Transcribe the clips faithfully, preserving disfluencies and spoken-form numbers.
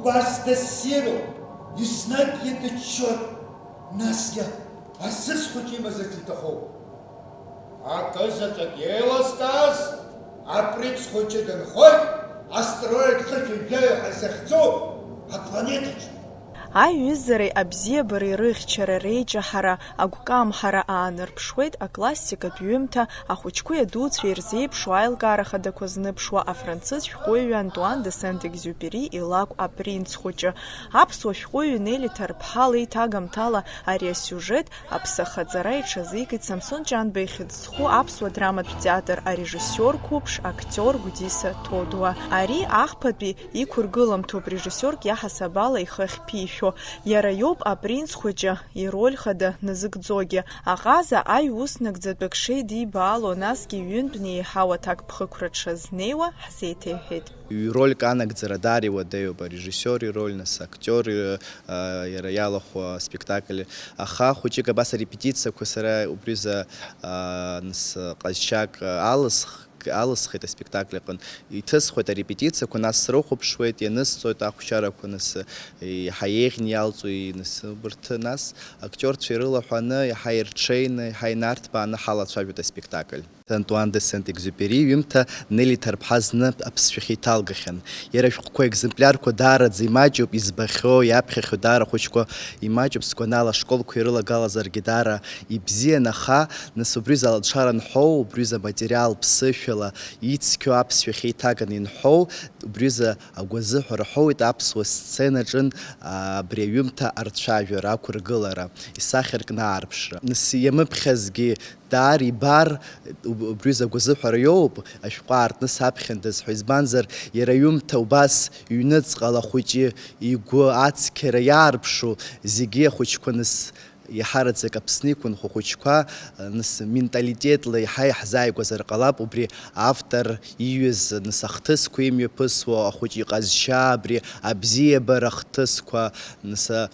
Убас дассируп, еснагь дыччоит, насгьы асыс хәыҷы имазарц иҭахуп. Акызаҵәык еилызкааз, апринц хәыҷы дынхоит астероид хышәи жәаҩа ҳәа захьӡу апланетаҿы. Аиҩызареи абзиабареи рыхьчара, реиҷаҳара, агәкамҳара аанарԥшуеит аклассикатә ҩымҭа, ахәыҷқәеи адуцәеи ирзеиԥшу аилкаара хадақәа зныԥшуа афранцыз шәҟәыҩҩы Антуан де Сент-Екзиупери илакә Апринц хәыҷы. Аԥсуа шәҟәыҩҩы Нели Ҭарԥҳа леиҭагамҭала ари асиужет аԥсахаҵара иҽазикит Самсон Ҷанба ихьӡ зху аԥсуа драматә театр арежиссиор қәыԥш, актиор Гәдиса Ҭодуа. Ари ахԥатәи иқәыргыламҭоуп режиссиорк иаҳасаб ала ихы ахьԥишәо. Иара иоуп апринц хәыҷы ироль хада назыгӡогьы. Аҟаза аиуснагӡатәык шеидибаало, насгьы ҩынтә неиҳау аҭакԥхықәра дшазнеиуа ҳзеиҭеиҳәеит. Ирольк анагӡара даара иуадаҩуп, арежиссиор ироль, нас актиор, э, иара иалахәу аспектакль. Аха хәыҷык абас арепетициақәа сара убризы, а, нас, ҟазшьак, а, алысх-, алысхит аспектакль аҟынтә. Иҭысхуеит арепетициақәа, нас срыхәаԥшуеит, ианысҵоит ахәшьарақәа, нас, э, иаҳа еиӷьны иалҵуеи, нас, убарҭ, нас актиорцәа ирылаҳәаны, иаҳа ирҽеины, иаҳа инарҭбааны ҳалацәажәоит аспектакль. Антуан де Сент-Екзиупери иҩымҭа Нели Ҭарԥҳа зны аԥсшәахьы иҭалгахьан. Иара ашәҟәқәа екземплиарқәа даараӡа имаҷуп, избахьоу, иаԥхьахьоу даара ахәыҷқәа имаҷуп, сгәанала, ашколқәа ирылагалазаргьы даара ибзиан, аха, нас, убризы алшара анҳәоу, убризы аматериал ԥсышәала ицқьоу аԥсшәахьы иҭаганы инҳәоу, убризы агәазыҳәара ҳәоуеит аԥсуа сценаҿын, а, абри аҩымҭа арцәажәара, ақәыргылара, исахьаркны аарԥшра. Нас иамыԥхьазгьы Даар ибар, уб-, убри закә азыҳәара иоуп, ашәҟәы аартны саԥхьандаз ҳәа, избанзар, иара ҩымҭа убас ҩныҵҟала ахәыҷы игәы ацқьара иаарԥшу зегьы ахәыҷқәа, нас, иаҳараӡак Аԥсны иқәынхо ахәыҷқәа, нас, менталитетла иаҳа иаҳзааигәазар ҟалап, убри автор ииҩыз, нас, ахҭысқәа имҩаԥысуа, ахәыҷы иҟазшьа, абри абзиабара ахҭысқәа, нас, а,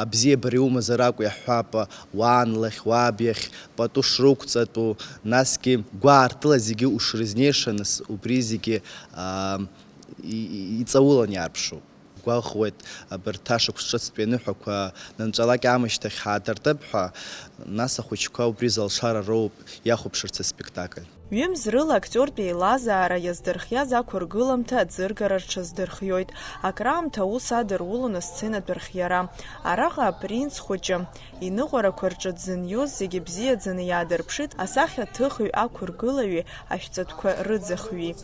абзиабара иумазар акәу иаҳҳәап, уан лахь, уаб иахь, пату шрықәҵатәу, насгьы гәаартыла зегьы ушрызнеиша, нас, убри зегьы, аа, и-, и-, иҵаулан иаарԥшуп. Гәахуеит, абарҭ ашықәс ҿыцтәи аныҳәақәа нанҵәалак аамышьҭахь ҳаадыртып ҳәа, нас ахәыҷқәа убри залшара роуп иахәаԥшырц аспектакль. Ҩымз рыла актиортә еилазаара иаздырхиаз ақәыргыламҭа аӡыргара рҽаздырхиоит. Акраамҭа аус адырулон асценатә архиара. Араҟа апринц хәыҷы, иныҟәарақәа рҿы дзыниоз зегьы бзиаӡаны иаадырԥшит асахьаҭыхҩы, ақәыргылаҩи, ашәҵатәқәа рыӡахҩи.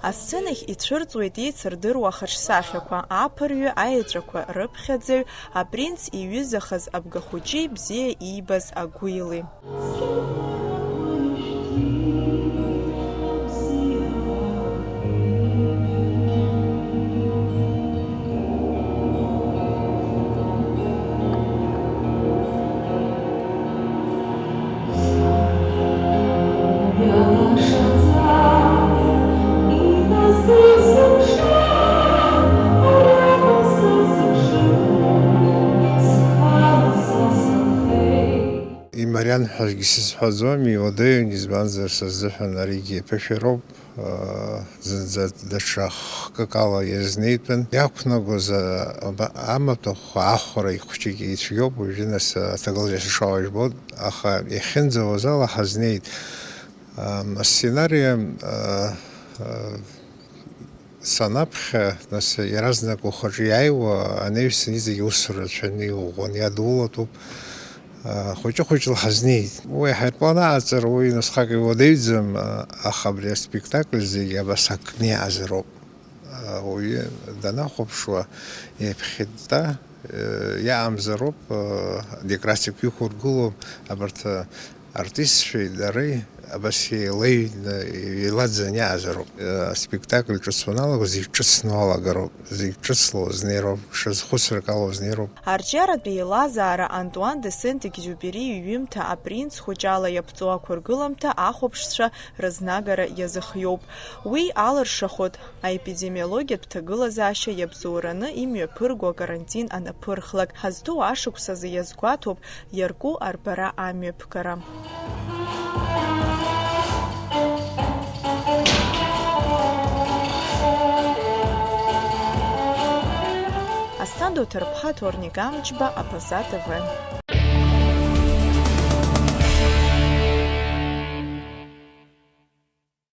Асценахь ицәырҵуеит еицырдыруа ахаҿсахьақәа, аԥырҩы, аеҵәақәа рыԥхьаӡаҩ, апринц иҩызахаз абгахәыҷи бзиа иибаз агәили. Имариан ҳәагьы сызҳәаӡом, иуадаҩын, избанзар, са сзыҳәан аригьы ԥышәароуп, аа, зынӡа даҽа хкык ала иазнеитәын. Иақәнагоз, а, аба-, амаҭәахә ахәра ихәҷык ицәгьоуп, уажәы нас, а, аҭагылазаашьа шауа жәбоит, аха иахьынӡауаз ала ҳазнеит. Ам, асценариа, а, а, санаԥхьа, нас, иаразнак ухаҿы иааиуа анаҩсан иҵегь ус рацәаны иӷәӷәаны иадулатәуп. Хәыҷы-хәыҷла ҳазнеит. Уи ҳаирплан аҟаҵара уи насхак иуадаҩӡам, аха абри аспектакль зегьы абас акны иаазароуп. Ауаҩы данахәаԥшуа, иаԥхьытта иаамзароуп, декорациақәа иқәыргылоуп, абарҭ артистцәеи дареи абас еилеҩны, еилаӡаны иаазароуп. Аспектакль ҿыц уаналаго, зегь ҿыцны уалагароуп, зегь ҿыцла узнеироуп, ҽазхәыцрак ала узнеироуп. Арҿиаратә еилазаара Антуан де Сент-Екзиупери иҩымҭа Апринц хәыҷы ала иаԥҵоу ақәыргыламҭа ахәаԥшцәа рызнагара иазыхиоуп. Уи алыршахоит аепидемиологиатә ҭагылазаашьа иабзоураны имҩаԥырго акарантин анаԥырхлак. Ҳазҭоу ашықәс азы иазгәаҭоуп иарку арбара амҩаԥгара. Дуҭарԥҳа Ҭорник Амҷба, Абаза Т В.